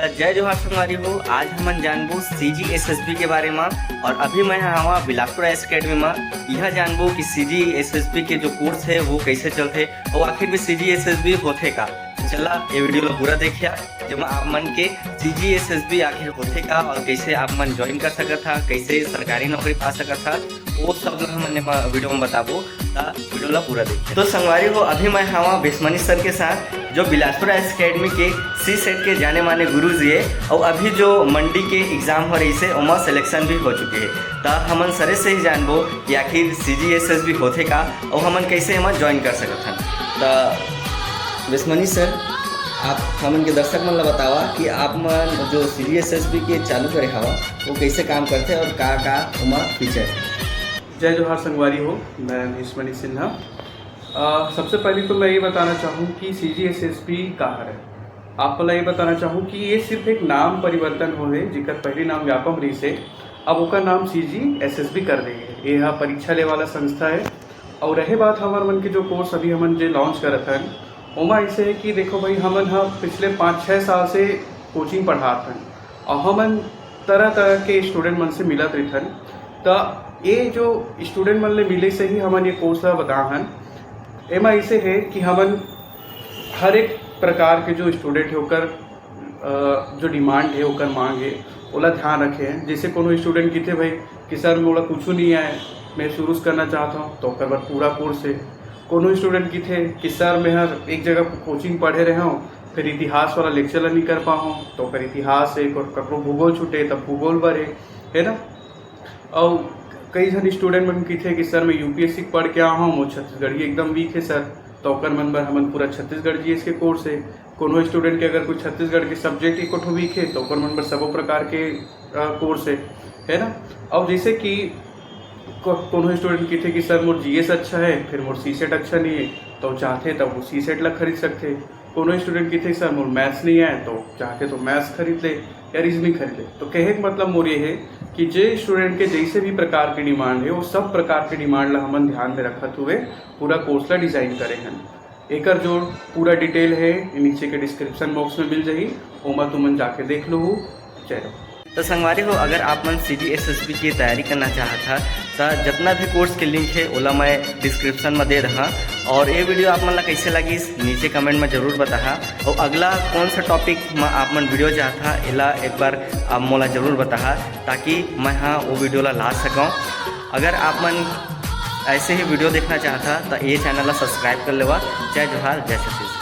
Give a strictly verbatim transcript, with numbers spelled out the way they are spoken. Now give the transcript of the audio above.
त जय जोहार संगवारी हो, आज हमन जानबो सीजीएसएसबी के बारे म। और अभी मैं हवा बिलासपुर एकेडमी म, यह जानबो कि सीजीएसएसबी के जो कोर्स है वो कैसे चलथे और आखिर में सीजीएसएसबी होथे का। चला ये वीडियो ला पूरा देखिया, जेमा आप मन के सीजीएसएसबी आखिर होथे का और कैसे आप मन ज्वाइन कर सकत हा, कैसे सरकारी नौकरी पा सकत हा, वो सब ला हमन एमा वीडियो में बताबो। त वीडियो ला पूरा देखिए। तो संगवारी हो, अभी मैं हवा बेसमनी सर के साथ, जो बिलासपुर एकेडमी के सी सेट के जाने माने गुरु जी है, और अभी जो मंडी के एग्जाम हो रही से ओमा सिलेक्शन भी हो चुके है। त हमन सरे से ही जानबो कि आखिर सीजीएसएसबी होथे का और हमन कैसे एमा ज्वाइन कर सकत हन। त बेसमनी सर, आप हमन के दर्शक मन ला बतावा कि आप मन जो सीजीएसएसबी के चालू करे हवा, वो कैसे काम करथे और का का ओमा फीचर। जय जोहार संगवारी हो, मैं बेसमनी सिन्हा। अ, सबसे पहले तो मैं ये बताना चाहूँ कि सीजीएसएसबी का हरे। आप ला ये बताना चाहूँ कि ये सिर्फ एक नाम परिवर्तन हो है, जेकर पहली नाम व्यापम रहिस हे, अब ओकर नाम सीजीएसएसबी कर दे हे। ये हा परीक्षा ले वाला संस्था है। और रहे बात हमर मन के जो कोर्स अभी हमन जे लॉन्च करत हन, ओमा ऐसे है कि देखो भाई, हमन हा पिछले पाँच छः साल से कोचिंग पढ़ात हन और हमन तरह तरह के स्टूडेंट मन से मिलत रहिथन। त ये जो स्टूडेंट मन ले मिले से ही हमन ये कोर्स ला बता हन। एमा ऐसे है कि हमन हर एक प्रकार के जो स्टूडेंट है ओकर अ, जो डिमांड है, ओकर मांग है, ओला ध्यान रखे हैं। जैसे कोनो स्टूडेंट किथे भाई कि सर मोला कुछ नहीं आए, मैं शुरू से करना चाहता हूँ, तो ओकर बर पूरा कोर्स है। कोनो स्टूडेंट किथे कि सर मैं हर एक जगह कोचिंग पढ़े रहे हूँ, फिर इतिहास वाला लेक्चर ला नहीं कर पाऊँ, तो ओकर इतिहास है, को- ककरो भूगोल छूटे तब भूगोल बर है, है ना। और कई झन स्टूडेंट मन किथे कि सर मैं यूपीएससी पढ़ के आया हूँ, मोर छत्तीसगढ़ी एकदम वीक है सर, तो ओकर मन बर हमन पूरा छत्तीसगढ़ जीएस के कोर्स है। कोनो स्टूडेंट के अगर कोई छत्तीसगढ़ के सब्जेक्ट एको ठो वीक है तो ओकर मन बर सबो प्रकार के अ, कोर्स है, है ना। और जैसे कि को- कोनो स्टूडेंट किथे कि सर मोर जीएस अच्छा है, फिर मोर सीसेट अच्छा नहीं है, तो चाहथे तब वो सीसेट ला खरीद सकथे। कोनो स्टूडेंट किथे सर मोर मैथ्स नहीं आए, तो चाहथे तो मैथ्स खरीद ले या रीजनिंग खरीद ले। तो कहे के मतलब मोर ये है कि जे स्टूडेंट के जैसे भी प्रकार के डिमांड है, वो सब प्रकार के डिमांड ला हमन ध्यान में रखत हुए पूरा कोर्स ला डिजाइन करे हन। एकर जो पूरा डिटेल है, ये नीचे के डिस्क्रिप्शन बॉक्स में मिल जाही, ओमा तुमन जाके देख लो। जय राम। तो संगवारी हो, अगर आप मन सीजीएसएसबी की तैयारी करना चाहत हा, तो जितना भी कोर्स के लिंक है ओला मैं डिस्क्रिप्शन में दे रहा। और ये वीडियो आप मन ला कैसे लगिस, नीचे कमेंट में जरूर बताहा। और अगला कौन सा टॉपिक में आप मन वीडियो चाहत हा, एला एक बार आप मोला जरूर बताहा, ताकि मैं हाँ वो वीडियो ला ला सकूँ। अगर आप मन ऐसे ही वीडियो देखना चाहत हा, तो ये चैनल ला सब्सक्राइब कर लेवा। जय जोहार, जय छत्तीसगढ़।